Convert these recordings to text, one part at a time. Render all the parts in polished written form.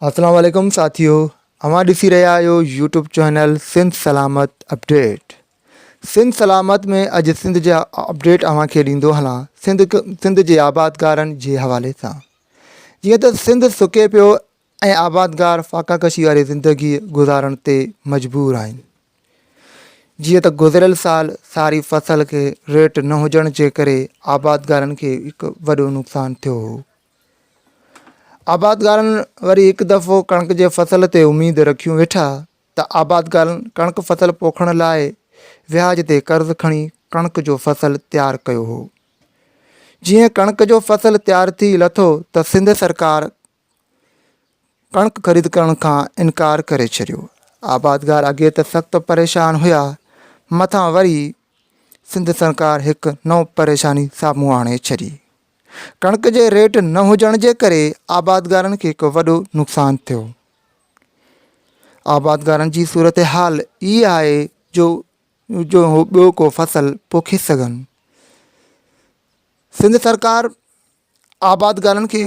اسلام عليڪم ساٿيو اوهان ڏسي رهيا آهيو YouTube channel Sindh Salamat update Sindh Salamat ۾ اڄ سنڌ جا اپڊيٽ اوهان کي ڏيندو هلان سنڌ سنڌ جي آبادگارن جي حوالي سان جيئن ته سنڌ سڪي پيو ۽ آبادگار فاقا ڪشي واري زندگي گذارڻ تي مجبور آهن جيئن ته گذريل سال ساري فصل کي ريٽ نه هجڻ جي ڪري آبادگارن کي هڪ وڏو نقصان ٿيو هو آبادگارن وري هڪ دفعو ڪڻڪ جي فصل تي اميد رکيون ويٺا ته آبادگارن ڪڻڪ فصل پوکڻ لاء وياج تي قرض کڻي ڪڻڪ جو فصل تيار ڪيو هو. جيئن ڪڻڪ جو فصل تيار ٿي لٿو ته سنڌ سرڪار ڪڻڪ خريد ڪرڻ کان انڪار ڪري ڇڏيو. آبادگار اڳي ته سخت پريشان هيا مٿان وري سنڌ سرڪار هڪ نئون پريشاني سامهون آڻي ڇڏي. ڪڻڪ جي ريٽ نه هجڻ جي ڪري آبادگارن کي هڪ وڏو نقصان ٿيو. آبادگارن جي صورتحال اها آهي جو جو هو ٻيو ڪو فصل پوکي سگهن. سنڌ سرڪار آبادگارن کي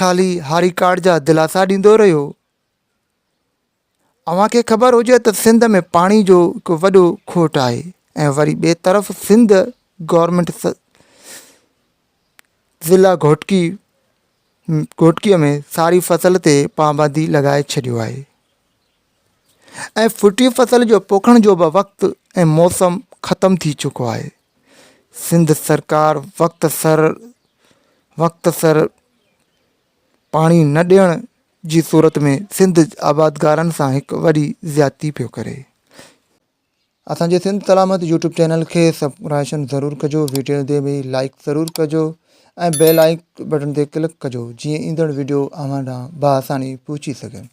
خالي هاري ڪارڊ جا دلاسا ڏيندو رهيو. اوهان کي خبر هجي ته سنڌ ۾ پاڻي جو هڪ وڏو کوٽ آهي ۽ وري ٻئي طرف سنڌ گورنمينٽ ضلع گهوٽڪي گهوٽڪي ۾ ساري فصل تي پابندي لڳائي ڇڏيو آهي ۽ ڦٽي فصل جو پوکڻ جو به وقت ۽ موسم ختم ٿي چڪو آهي سنڌ سرڪار وقت سر وقت سر پاڻي نه ڏيڻ جي صورت ۾ سنڌ آبادگارن سان هڪ وڏي زيادتي پيو ڪري. اسان جي سنڌ سلامت يوٽيوب چينل کي سبڪرائشن ضرور ڪجو ويڊيو تي به لائيڪ ضرور ڪجو ۽ بيل آئيڪ بٽڻ تي ڪلڪ ڪجو جيئن ايندڙ ويڊيو اوهان ڏانهن باآساني پهچي سگهن.